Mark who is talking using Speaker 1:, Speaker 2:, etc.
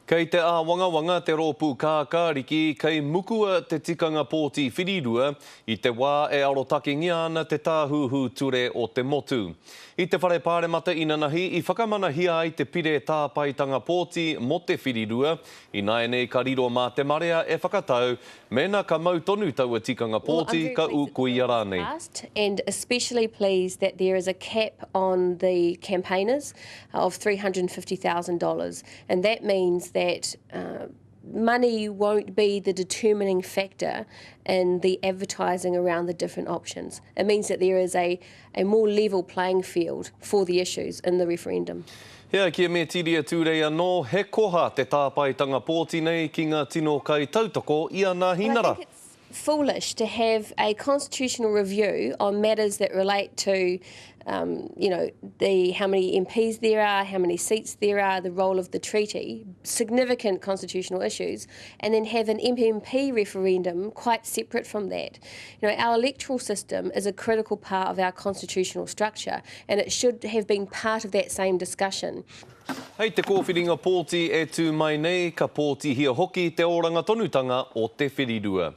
Speaker 1: Kei te āwangawanga te rōpū kākāriki kei mukua te tikanga pōti whirirua i te wā e arotakengia ana te Tāhuhu Ture o te motu. I te Whare Pāremata inanahi i whakamanahia ai te pire tāpaetanga pōti mō te whirirua, ināianei ka riro mā te marea e whakatau mēnā ka mau tonu taua tikanga
Speaker 2: Well, I'm
Speaker 1: pōti,
Speaker 2: very
Speaker 1: ka
Speaker 2: pleased that the bill
Speaker 1: ūkuia
Speaker 2: was
Speaker 1: rānei.
Speaker 2: passed and especially pleased that there is a cap on the campaigners of $350,000 and that means that uh, money won't be the determining factor in the advertising around the different options. It means that there is a, a more level playing field for the issues in the referendum.
Speaker 1: Hea ki a Metiria Turei anō, he koha te tāpaetanga pōti nei ki ngā tino kaitautoko i a
Speaker 2: But I
Speaker 1: Nāhinara.
Speaker 2: think it's foolish to have a constitutional review on matters that relate to um, you know, the, how many MPs there are, how many seats there are, the role of the treaty, significant constitutional issues, and then have an MMP referendum quite separate from that. You know, our electoral system is a critical part of our constitutional structure, and it should have been part of that same discussion.
Speaker 1: Hei te kōwhiringa pōti e tū mai nei, ka pōtihia hoki te oranga tonutanga o te whirirua.